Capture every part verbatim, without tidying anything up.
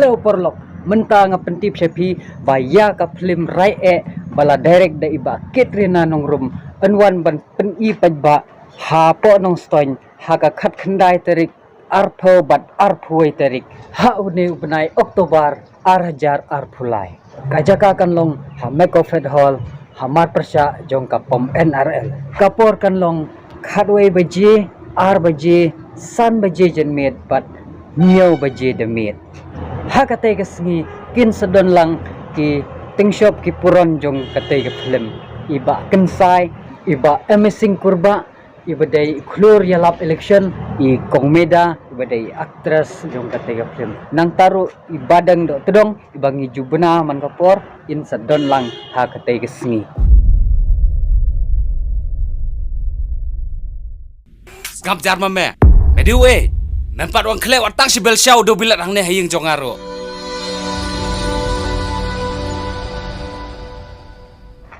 Hello paralok, mynta nga pyntip sha phi ba ïa ka phlim Rai Eh ba la direct da i Bah Kitrina Nongrum yn wan ban pyni paidbah hapoh Nongstoiñ ha ka khatkhyndai tarik, arphew bad arphew wei tarik ha une u bnai October ar hajar arphew lai. Ka jaka kan long ha Mecofed Hall, ha marpyrshah jong ka pom N R L. Ka por kan long khatwei baje, ar baje, san baje janmiet bad hynñiew baje da miet. Ha katei ka sngi kin sa don lang ki tyngshop ki puron jong katei ka phlim, i Bah Kynsai, i Bah Amazing Kurbah, i ba dei i khlur ïalap election, i Kong Meda, i ba dei i actress jong katei ka phlim. Nangta ruh i Bah Dang Dohtdong, i ba ngi ju bna man ka por, in sa don lang ha katei ka sngi. Sngap jar ma me. Me dei uei? Mem pat wan khleh wat tang shi bel sha u dewbilat hangne ha ïing jong nga ruh.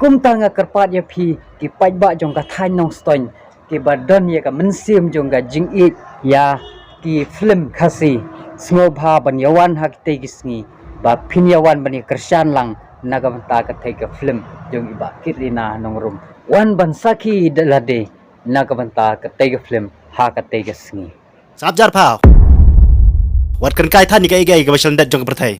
Kumta nga kyrpad ïa phi ki paidbah jong ka thaiñ Nongstoiñ, ki ba don ïa ka mynsiem jong ka jingïeit ïa ki phlim Khasi, sngewbha ban ïawan ha kitei ki sngi ba phin ïawan ban ïa kyrshan lang na ka bynta katei ka phlim jong i Bah Kitrina Nongrum. Wan ban sakhi da lade na ka bynta katei ka phlim ha katei ka sngi. Sngap jar pha. Wat kren kai than ïa kaei kaei kaba shlyndet jong ka pyrthei.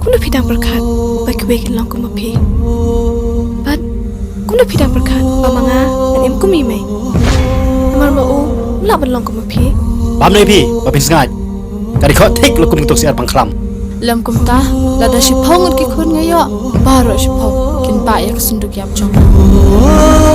Kumno phi dang pyrkhat ba kiwei kin long kum ma phi? Bad kumno phi dang pyrkhat ba ma nga ngan im kum i mei? Namar ba u um lah ban long kum ma phi. Bam ne phi ba phin sngaid. Ka dei khot thik lo kum tuk siar pang khlam. Lem kumta, lada shiphew ngut ki khun nga ïoh, baroh shiphew kin bah ïa ka synduk ïap jong nga.